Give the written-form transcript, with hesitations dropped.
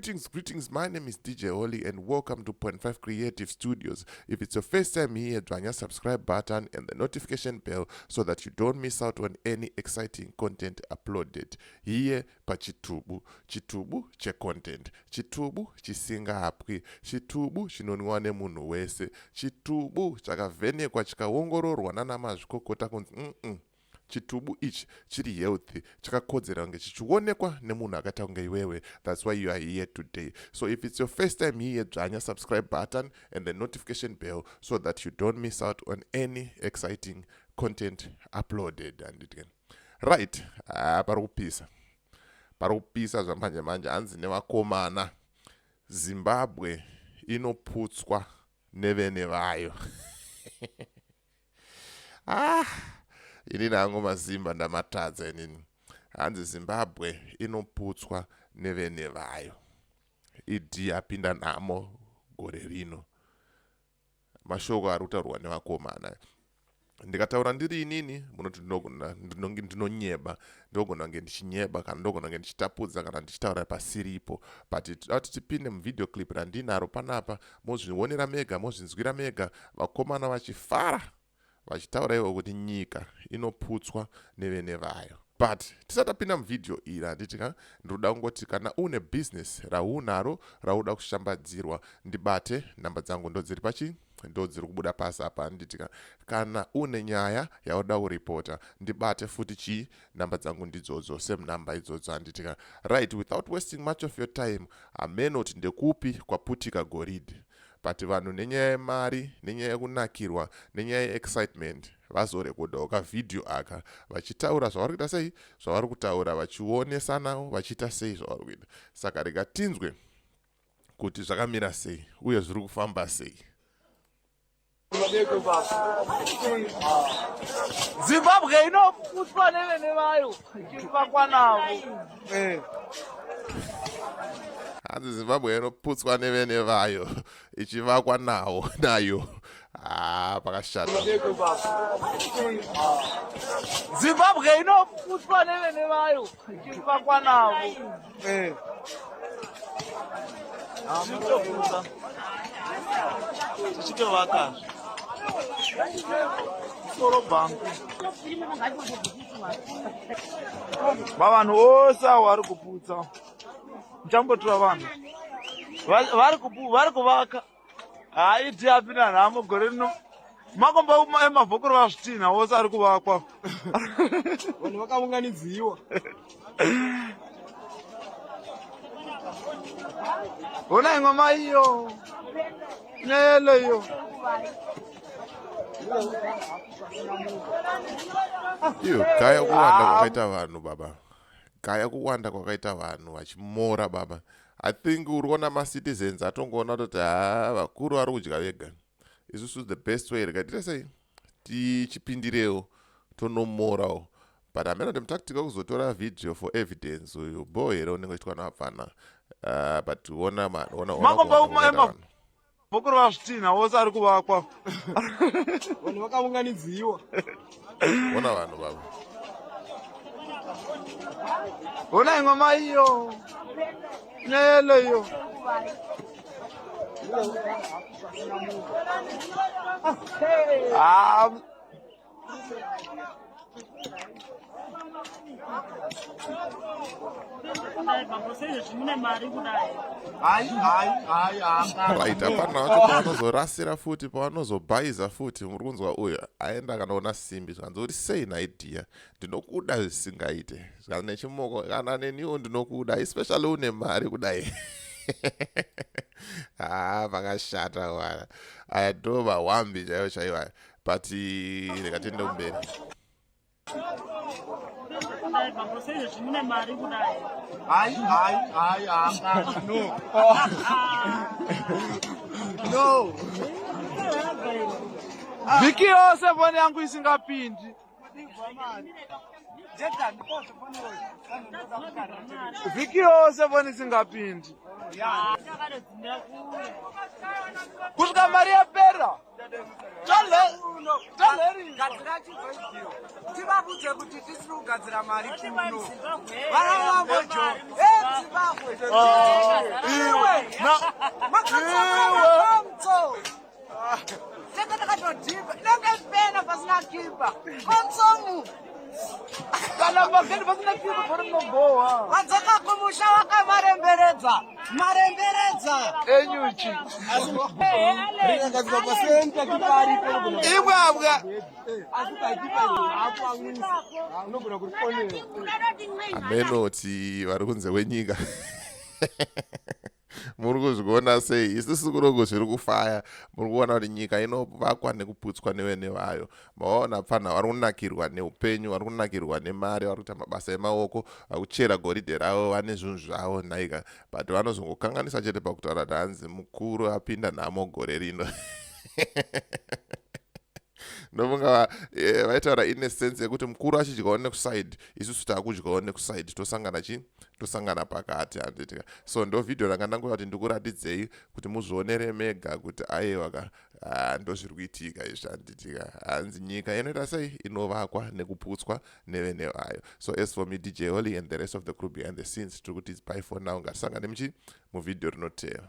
Greetings, greetings. My name is DJ Holly and welcome to Point 5 Creative Studios. If it's your first time here, dzvanya subscribe button and the notification bell so that you don't miss out on any exciting content uploaded. Here pachitubu, chitubu checontent, chitubu chisingapwi, chitubu chinonwiwa nemunhu wese, chitubu chakavhenekwa chikaongororwa nana mazvikokota kunzi Chitubu ichi chiri healthy chakakodzera kunge chichionekwa nemunhu akaita kunge iwewe. That's why you are here today. So if it's your first time here, dzvanya subscribe button and the notification bell so that you don't miss out on any exciting content uploaded. Handiti right? Ah, pari kupisa, pari kupisa zvamanje manje. Hanzi nevakomana, Zimbabwe inoputswa nevene vayo. Ah, inini hangu mazimba ndamatadza inini. Hanzi Zimbabwe inoputswa nevene vayo. ED apinda nhamo gore rino. Mashoko ari kutaurwa nevakomana, ndikataura ndiri inini munoti ndinonyeba, ndogona kunge ndichinyeba kana ndogona kunge ndichitapudza kana ndichitaura pasiripo, but toda kuti tipinde muvideo clip randinaro panapa, mozvionera mega, mozvinzwira mega, vakomana vachifara vachitaura ivo kuti nyika inoputswa nevene vayo. But tisati tapinda muvhidhiyo iri, handiti ka, ndinoda kungoti kana une business raunaro rauda kushambadzirwa, ndibate. Nhamba dzangu ndodziri pachi ndo dziri kubuda pasi apa, handiti ka. Kana une nyaya yauda kuripota, ndibate futi. Chii, nhamba dzangu ndidzodzo, same number idzodzo, handiti ka. Right, without wasting much of your time, hamenoti ndekupi kwaputika goridhe, but vanhu nenyaya yemari, nenyaya yekunakirwa, nenyaya yeexcitement, vazorekodhawo kavhidhiyo aka vachitaura zvavari kuita, sei zvavari kutaura, vachionesanawo vachiita sei zvavari kuita. Saka rega tinzwe kuti zvakamira sei uye zviri kufamba sei. Zimbabwe inoputswa nevene vayo ichivakwa navo. Hanzi Zimbabwe inoputswa nevene vayo ichivakwa nawo nayo. Ah, pakashata. Zimbabwe inoputswa nevene vayo ichivakwa navo. Tichitoputsa tichitovaka soro bhangu. Vavanhu ose avo vari kuputsa, muchambotora vanhu vari kuvaka. Haiti apinda nhamo gore rino. Makomba emavhokoro vazvitinha ose ari kuvakwa. Vanhu vakaunganidziwa. Hona ingoma iyo neyelo iyo. Iyo gaya kuwanda kwakaita vanhu baba, gaya kuwanda kwakaita vanhu vachimora baba. I think uri kuona macitizens atongoona kutoti haa, vakuru vari kudya vega, isusu the best way rega tiite sei, tichipindirewo tonomorawo. But hameno kuti mutactic wekuzotora video for evidence uyu bo here unenge uchitwa navapfana. But ona man, ona, ona Makomba kuwanda kwakaita vanhu. Vhokoro vazvitinha ose ari kuvakwa. Vanhu vakaunganidziwa. Ona vanhu baba. Hona ingoma iyo neyelo iyo. Ah, Right, hapana vacho pavanozorasira futi, pavanozobhaiza futi. Muri kunzwa uyo aenda akanoona simbi, zvikanzi, "Uri sei naidiya? Ndinokuda zvisingaite." Zvikanzi nechimoko, "Kana neniwo ndinokuda, especially une mari kudai." Haa, pakashata wana. Aya ndo mahwambi chaivo chaivo aya, but rega tiende kumberi. Hai hai hai, hapana. No no, vhiki yose foni yangu isingapindi, vhiki yose foni isingapindi kusvika mari yapera. Tivabudze kuti tisiri kugadzira mari kuno, vana vambojo. Iwe. Kana pagedhi pasina kipa bhora rinobhowa. Wadzoka kumusha wakamaremberedza maremberedza Enyuchi. Ringagadzirwa pasenta kipa aripo. Ibwabwa. Asi paikipa hakuamwisa. Unogona kurikonera. Amenoti vari kunze kwenyika, muri kuzviona sei? Isusu kunoku zviri kufaya. Muri kuona kuti nyika inovakwa nekuputswa nevene vayo. Maona pfana vari kunakirwa neupenyu, vari kunakirwa nemari, vari kuita mabasa emaoko, vakuchera goridhe ravo, vane zvinhu zvavo nhaika, but vanozongokanganisa chete pakutaura kuti hanzi mukuru apinda nhamo gore rino. Ndofunga vaitaura ine sense yekuti mukuru achidyawo nekuside, isusu taakudyawo nekuside, tosangana chi tosangana pakati, handitika? So ndo vhidhiyo ranga ndangoda kuti ndikuratidzei kuti muzvionere mega kuti aiwa ka, ah, ndo zviri kuitika izvi, handitika? Hanzi nyika inoita sei? Inovakwa nekuputswa nevene vayo. So as for me, DJ Holly, and the rest of the crew behind the scenes, tiri kuti bye for now. Ngatisangane muchi muvhidhiyo rinoteera.